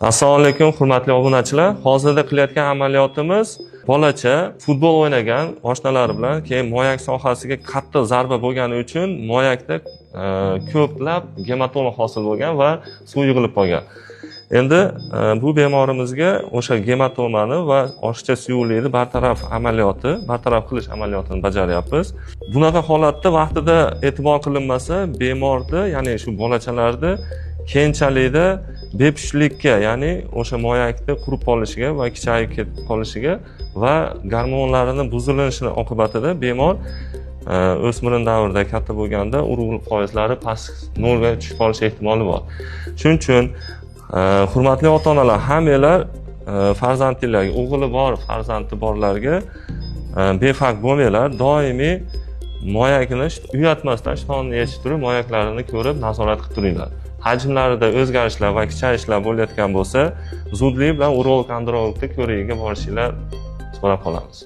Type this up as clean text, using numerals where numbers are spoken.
Assalomu alaykum, hurmatli obunachilar. Hozirda qilayotgan amaliyotimiz bolacha futbol o'ynagan oshnalari bilan, keyin moyak sohasiga qattiq zarba bo'lgani uchun moyakda ko'plab gematoma hosil bo'lgan va suv yig'ilib qolgan. Endi bu bemorimizga o'sha gematomani va oshiqcha suyuqlikni bartaraf qilish amaliyotini bajaryapmiz. Bunaqa holatda vaqtida e'tibor qilinmasa, bemorni, ya'ni shu bolachalarni keyinchalikda bepushtlikka, ya'ni o'sha moyakni qurib qolishiga va kichayib ketib qolishiga va gormonlarini buzilishini oqibatida bemor o'smirin davrida katta bo'lganda urug' foizlari past, nolga tushib qolish ehtimoli bor. Shuning uchun hurmatli ota onalar, hammanglar farzandinglarga, o'g'li bor, farzandi borlarga befarq bo'lmanglar. Doimiy moyakini uyatmasdan ishtonni yechib turib, moyaklarini ko'rib, nazorat qilib turinglar. Hajmlarida o'zgarishlar va kichayishlar bo'layotgan bo'lsa, zudlik bilan urolog, andrologni ko'rigiga borishinglar so'rab qolamiz.